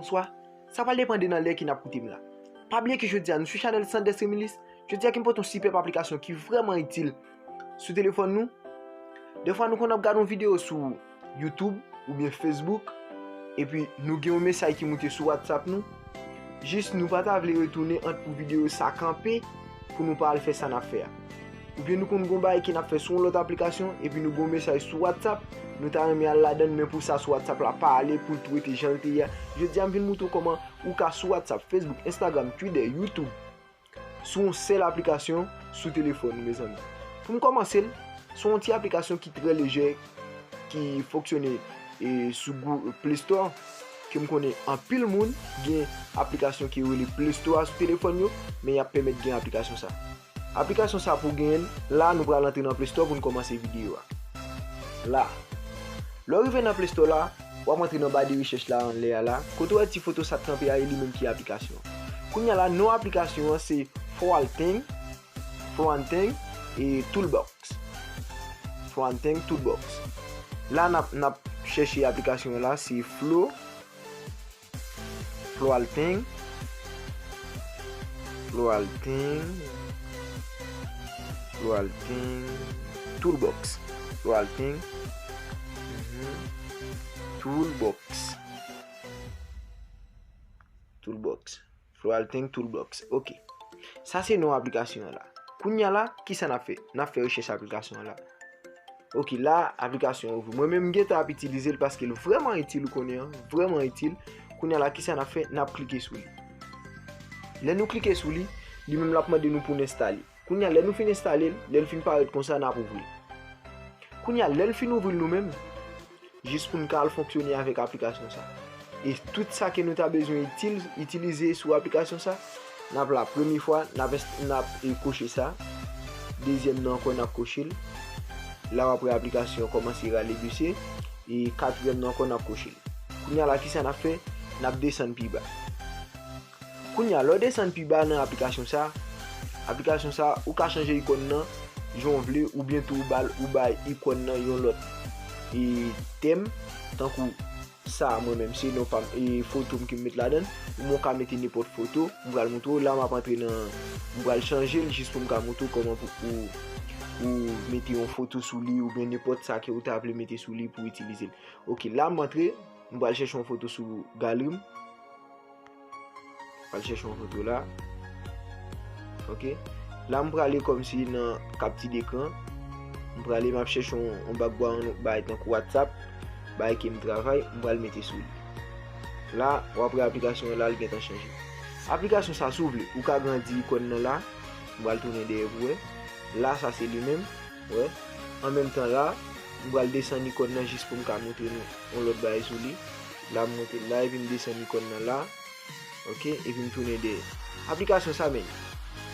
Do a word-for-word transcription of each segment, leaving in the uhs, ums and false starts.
swa, sa pral depande nan lè ke n ap koute m la. Pa bliye ke jodi a nou sou chanèl Sanders Remillis. Jodi a ke m pote yon sipèb aplikasyon ki vrèman itil sou telefòn nou. Defwa nou konn ap gade yon videyo sou YouTube oubyen Facebook, epi nou gen yon mesaj ki moute sou WhatsApp nou. Jis nou pa ta vle retounen ant pou videyo sa kanpe pou nou pa al fè sa n ap fè a. Oubyen nou konn gon bagay ke n ap fè sou yon lòt aplikasyon, epi nou gon mesaj sou WhatsApp, nou ta renmen al ladan l, men pou sa sou WhatsApp la pa ale pou l tou rete jan l te ye a. Jodi a m vin moutre w kòman ou ka sou WhatsApp, Facebook, Instagram, Twitter, YouTube, sou yon sèl aplikasyon sou telefòn ou, mezanmi. Pou m kòmanse l, se yon ti aplikasyon ki trè lejè, ki fonksyone e sou Gou-, Play Store, ke m konnen anpil moun gen aplikasyon ki rele Play Store a sou telefòn yo, men y ap pèmèt gen aplikasyon sa. Aplikasyon sa pou w genyen l, la nou pral antre nan Play Store pou n kòmanse videyo a. La. Lè w rive nan Play Store la, w ap antre nan ba de rechèch la anlè a la. Kote w wè ti foto sa k kanpe a, e li menm ki aplikasyon an. Kounye a la, non aplikasyon an se Floanthing, Floanthing e Toolbox. Floanthing Toolbox. La n ap, n ap chèche aplikasyon an la, se Flo, Floanthing, Floanthing, Floanthing Toolbox. Floanthing, mhm, Toolbox. Toolbox. Floanthing Toolbox. Ok. Sa se non aplikasyon an la. Kounye a la, kisa n ap fè? N ap fè rechèch aplikasyon an la. Ok, la, aplikasyon an ouvri. Mwen menm, m gentan ap itilize l paske l vrèman itil, ou konnen an, vrèman itil. Kounye a la, kisa n ap fè? N ap klike sou li. Lè nou klike sou li, li menm l ap mande nou pou n enstale. Kounye a, lè nou fin enstale l, lè l fin parèt konsa, n ap ouvri l. Kounye a, lè l fin ouvri l nou menm, jis pou n ka al fonksyone avèk aplikasyon sa. E tout sa ke nou ta bezwen itil-, itilize sou aplikasyon sa, n ap la premye fwa, n ap enst-, n ap, e, koche sa. Dezyèm nan ankò, n ap koche l. La, w ap wè aplikasyon an kòmanse rale bese. E katriyèm nan ankò, n ap koche l. Kounye a la, kisa n ap fè? N ap desann pi ba. Kounye a, lè w desann pi ba nan aplikasyon sa, aplikasyon sa, ou ka chanje ikòn nan jan w vle, oubyen tou ou ba l, ou bay ikòn nan yon lòt, e, tèm, tankou sa, mwen menm, se non pa m, e, foto m ke m met ladan l, oubyen w ka mete nenpòt foto, m pral moutre w, la m ap antre nan, m pral chanje l jis pou m ka moutre w kòman pou, pou, pou mete yon foto sou li, oubyen nenpòt sa ke ou ta vle mete sou li pou itilize l. Ok, la m antre, m pral chèche yon foto sou galri m. Pral chèche yon foto la. Ok. La, m prale kòmsi nan kapti dekran. M prale, m ap chèche yon, yon background, yon bagay tankou WhatsApp, bagay ke m travay, m pral mete sou li. La, w ap wè aplikasyon an la, l gentan chanje. Aplikasyon sa, si w vle, ou ka grandi ikòn nan la. M pral tounen dèyè pou wè. La, sa se li menm. Wè. An menm tan la, m pral desann ikòn nan jis pou m ka montre nou yon lòt bagay sou li. La, m montre l la, epi m desann ikòn nan la. Ok, epi m tounen dèyè. Aplikasyon sa menm.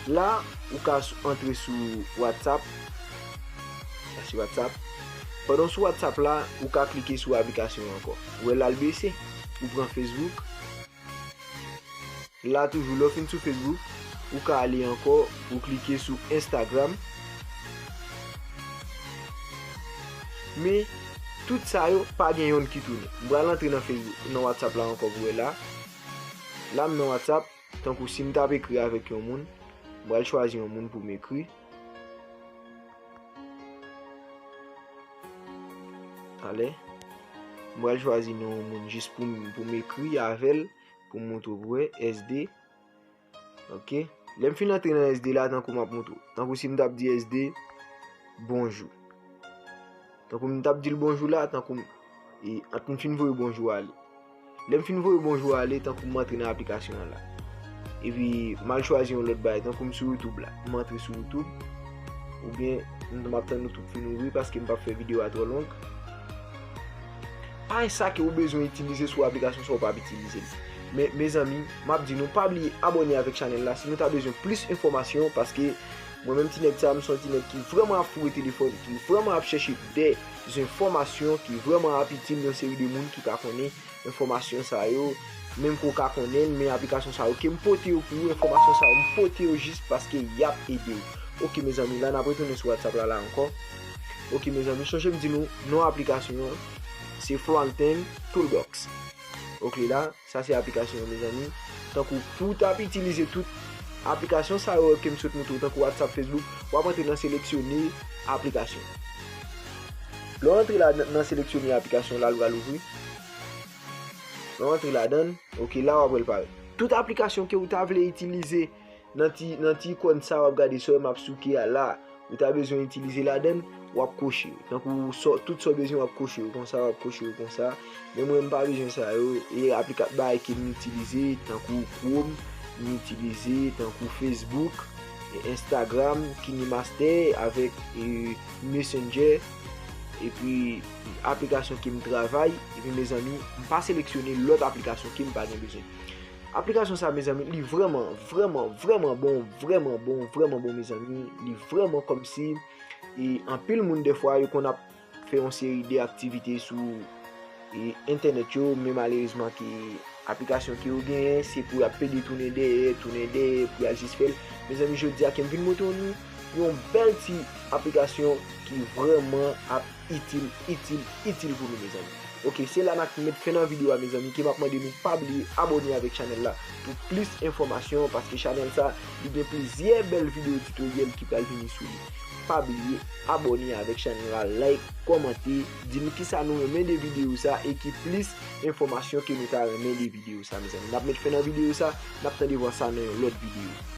La, ou ka sou, antre sou WhatsApp. Sa se WhatsApp. Pandan w sou WhatsApp la, ou ka klike sou aplikasyon an ankò. Ou wè la, l bese. Ou pran Facebook. La toujou, lè w fin sou Facebook, ou ka ale ankò, ou klike sou Instagram. Men, tout sa yo, pa gen yonn ki tounen. M pral antre nan Facebook, nan WhatsApp la ankò pou wè la. La, m nan WhatsApp, tankou si m t ap ekri avèk yon moun, m pral chwazi yon moun pou m ekri. Talè, m pral chwazi non yon moun jis pou m, pou m ekri avè l. Pou m montre w pou wè, S D. Ok. Lè m fin antre nan S D la, tankou m ap montre w. Tankou si m t ap di S D, bonjou. Tankou m t ap di l bonjou la, tankou m, e, ant m fin voye bonjou ale. Lè m fin voye bonjou ale, tankou m antre nan aplikasyon an la. Epi, m al chwazi yon lòt bagay, tankou m sou YouTube la. M antre sou YouTube. Oubyen, m ap tann YouTube fin ouvri paske m p ap fè videyo a twò long. Pa gen sa ke ou bezwen itilize sou aplikasyon sa ou p ap itilize l. Men, mezanmi, m ap di nou, pa bliye abòne avèk chanèl la si nou ta bezwen plis enfòmasyon, paske mwen menm ti nèg sa, m se yon ti nèg ki vrèman ap foure telefòn, ki vrèman ap chèche de enfòmasyon ki vrèman ap itil yon seri de moun ki pa konnen enfòmasyon sa yo, menm ke w ka konnen l, men aplikasyon sa yo ke m pote yo pou ou, enfòmasyon sa yo, m pote yo jis paske y ap ede w. Ok, mezanmi, la n ap retounen sou WhatsApp la, la ankò. Ok, mezanmi, sonje m di nou, non aplikasyon an, se Floanthing Toolbox. Ok, la, sa se aplikasyon yo, mezanmi. Tankou pou w t ap itilize tout aplikasyon sa yo ke m sot montre w, tankou WhatsApp, Facebook, w ap antre nan seleksyone aplikasyon. Lè w antre la nan seleksyone aplikasyon la, l pral ouvri. Lè w antre ladan l, ok, la w ap wè l parèt. Tout aplikasyon ke w ta vle itilize nan ti, nan ti ikòn sa w ap gade, sa w wè m ap souke a la, ou ta bezwen itilize ladan l, w ap koche yo. Tankou sa, tout sa w bezwen, w ap koche yo konsa, w ap koche yo konsa. Men mwen, m pa bezwen sa yo. E aplika-, bagay ke m itilize, tankou Chrome, m itilize, tankou Facebook, e Instagram, KineMaster avèk, e, Messenger, epi aplikasyon ke m travay, epi mezanmi, m pa seleksyone lòt aplikasyon ke m pa gen bezwen. Aplikasyon sa, mezanmi, li vrèman, vrèman, vrèman bon, vrèman bon, vrèman bon, mezanmi. Li vrèman kòmsi, e anpil moun, dèfwa, yo konn ap fè yon seri de aktivite sou, e entènèt yo, men malerezman ke aplikasyon ke yo genyen, se pou y ap pede tounen dèyè, tounen dèyè, pou y al jis fè l. Mezanmi, jodi a ke m vin montre nou yon bèl ti aplikasyon ki vrèman ap itil, itil, itil pou nou, mezanmi. Ok, se la n ap met fen nan videyo a, mezanmi, ke m ap mande nou pa bliye abòne avèk chanèl la pou plis enfòmasyon, paske chanèl sa, li gen plizyè bèl videyo titoryèl ki pral vini sou li. Pa bliye abòne avèk chanèl la, like, kòmante, di nou kisa nou renmen de videyo sa e ki plis enfòmasyon ke nou ta renmen de videyo sa, mezanmi. N ap met fen nan videyo sa, n ap tande vwa sa nan yon lòt videyo.